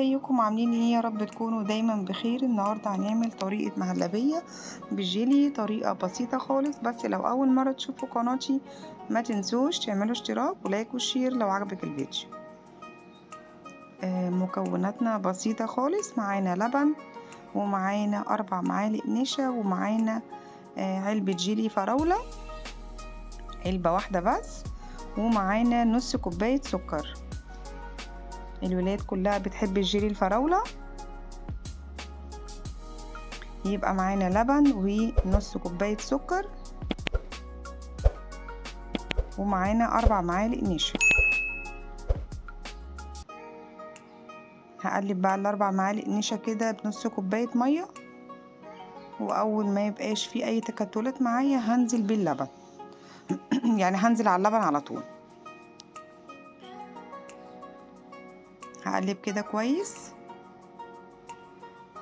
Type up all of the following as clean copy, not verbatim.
ازيكم؟ عاملين ايه؟ يا رب تكونوا دايما بخير. النهارده هنعمل طريقه مهلبية بالجيلي، طريقه بسيطة خالص. بس لو اول مرة تشوفوا قناتي ما تنسوش تعملوا اشتراك و like و share لو عجبك الفيديو. مكوناتنا بسيطة خالص، معانا لبن ومعانا 4 معالق نشا ومعانا علبة جيلي فراوله، علبة واحدة بس، ومعانا نص كوباية سكر. الولاد كلها بتحب الجيلي الفراولة. يبقى معانا لبن ونص كوباية سكر ومعانا 4 معالق نشا. هقلب بقى ال4 معالق نشا كده بنص كوباية مية، وأول ما يبقاش فيه أي تكتلات معايا هنزل باللبن يعني هنزل على اللبن على طول. هقلب كده كويس.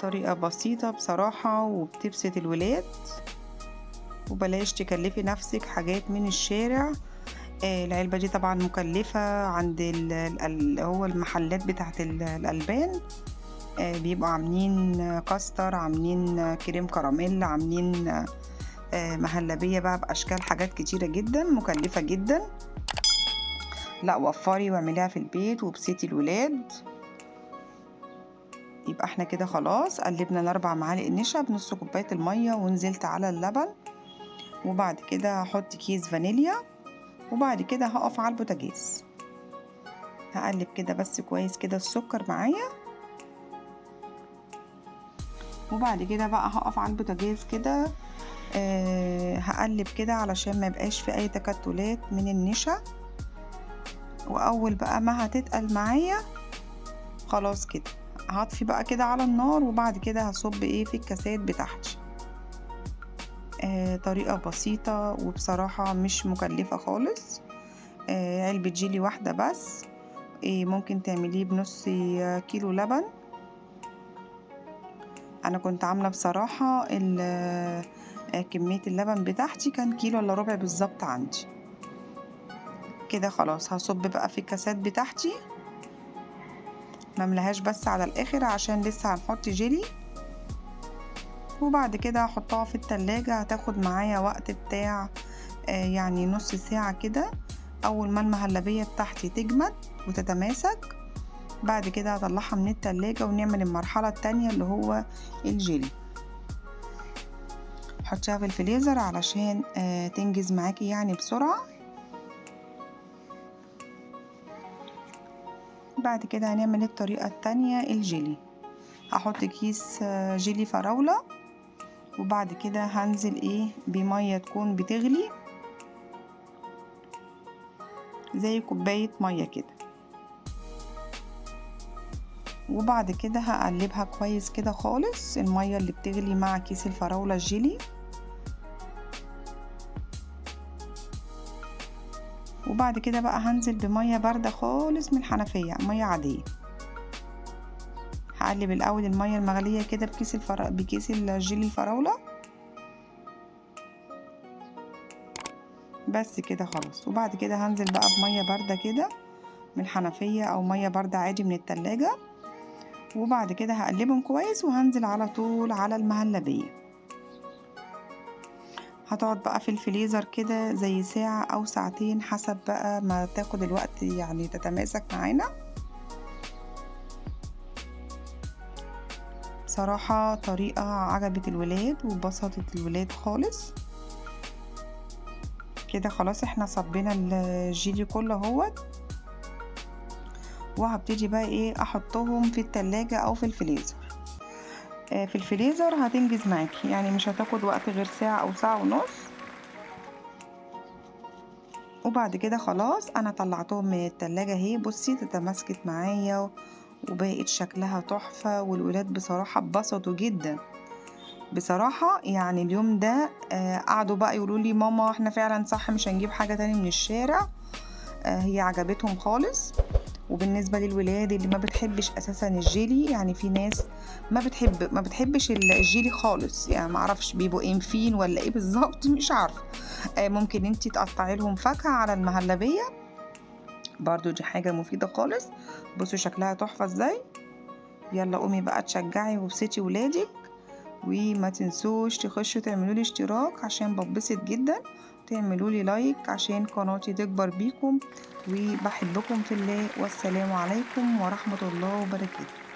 طريقة بسيطة بصراحة وبتبسط الولاد، وبلاش تكلفي نفسك حاجات من الشارع. العلبة دي طبعا مكلفة عند هو المحلات بتاعت الألبان، بيبقوا عاملين كاستر، عاملين كريم كراميل، عاملين مهلبية بقى بأشكال حاجات كتيرة جدا مكلفة جدا. لا، وفري واعمليها في البيت وبسيتي الولاد. يبقى احنا كده خلاص قلبنا ال4 معالق نشا بنص كوباية المية ونزلت على اللبن، وبعد كده هحط كيس فانيليا، وبعد كده هقف على البوتاجاز. هقلب كده بس كويس كده السكر معايا، وبعد كده بقى هقف على البوتاجاز كده. هقلب كده علشان ما يبقاش في اي تكتلات من النشا، واول بقى ما هتتقل معايا خلاص كده هطفي بقى كده على النار، وبعد كده هصب ايه في الكاسات بتاعتي. طريقة بسيطة وبصراحة مش مكلفة خالص. علبة جيلي واحدة بس، ممكن تعمليه بنص كيلو لبن. انا كنت عاملة بصراحة كمية اللبن بتاعتي كان كيلو الا ربع بالظبط عندي. كده خلاص هصب بقى في الكاسات بتاعتي، مملهاش بس على الاخر عشان لسه هنحط جيلي، وبعد كده هحطها في التلاجة. هتاخد معايا وقت بتاع يعني نص ساعة كده. اول ما المهلبية بتاعتي تجمد وتتماسك بعد كده هطلعها من التلاجة ونعمل المرحلة التانية اللي هو الجيلي. حطيها في الفريزر علشان تنجز معاكي يعني بسرعة. بعد كده هنعمل الطريقة التانية الجيلي. هحط كيس جيلي فراولة، وبعد كده هنزل ايه بمية تكون بتغلي زي كوباية مية كده، وبعد كده هقلبها كويس كده خالص المية اللي بتغلي مع كيس الفراولة الجيلي. وبعد كده بقى هنزل بمية باردة خالص من الحنفية، مية عادية. هقلب الأول المية المغلية كده بكيس الجيلي الفراولة بس كده خلاص. وبعد كده هنزل بقى بمية باردة كده من الحنفية أو مية باردة عادي من التلاجة، وبعد كده هقلبهم كويس وهنزل على طول على المهلبية. هتقعد بقى في الفريزر كده زي ساعة أو ساعتين حسب بقى ما تاخد الوقت يعني تتماسك معانا. بصراحة طريقة عجبت الولاد وبسطت الولاد خالص. كده خلاص احنا صبينا الجيلي كله اهوت، وهبتدي بقى ايه احطهم في التلاجة او في الفريزر. في الفريزر هتنجز معاكي يعني مش هتاخد وقت غير ساعة او ساعة ونص. وبعد كده خلاص انا طلعتهم من التلاجة اهي، بصي تتماسكت معايا وبقت شكلها تحفة، والولاد بصراحة اتبسطوا جدا بصراحة. يعني اليوم ده قعدوا بقى يقولوا لي ماما احنا فعلا صح مش هنجيب حاجة تاني من الشارع. هي عجبتهم خالص. وبالنسبة للولاد اللي ما بتحبش اساسا الجيلي، يعني في ناس ما بتحبش الجيلي خالص، يعني ما اعرفش بيبقوا انفين ولا ايه بالظبط مش عارفه. ممكن انتي تقطعي لهم فاكهة على المهلبيه برضو، دي حاجة مفيدة خالص. بصوا شكلها تحفة ازاي. يلا قومي بقى تشجعي وابسطي ولادك، وما تنسوش تخشوا تعملوا لي اشتراك عشان ببسط جدا، تعملوا لي لايك عشان قناتي تكبر بيكم، وبحبكم في الله، والسلام عليكم ورحمة الله وبركاته.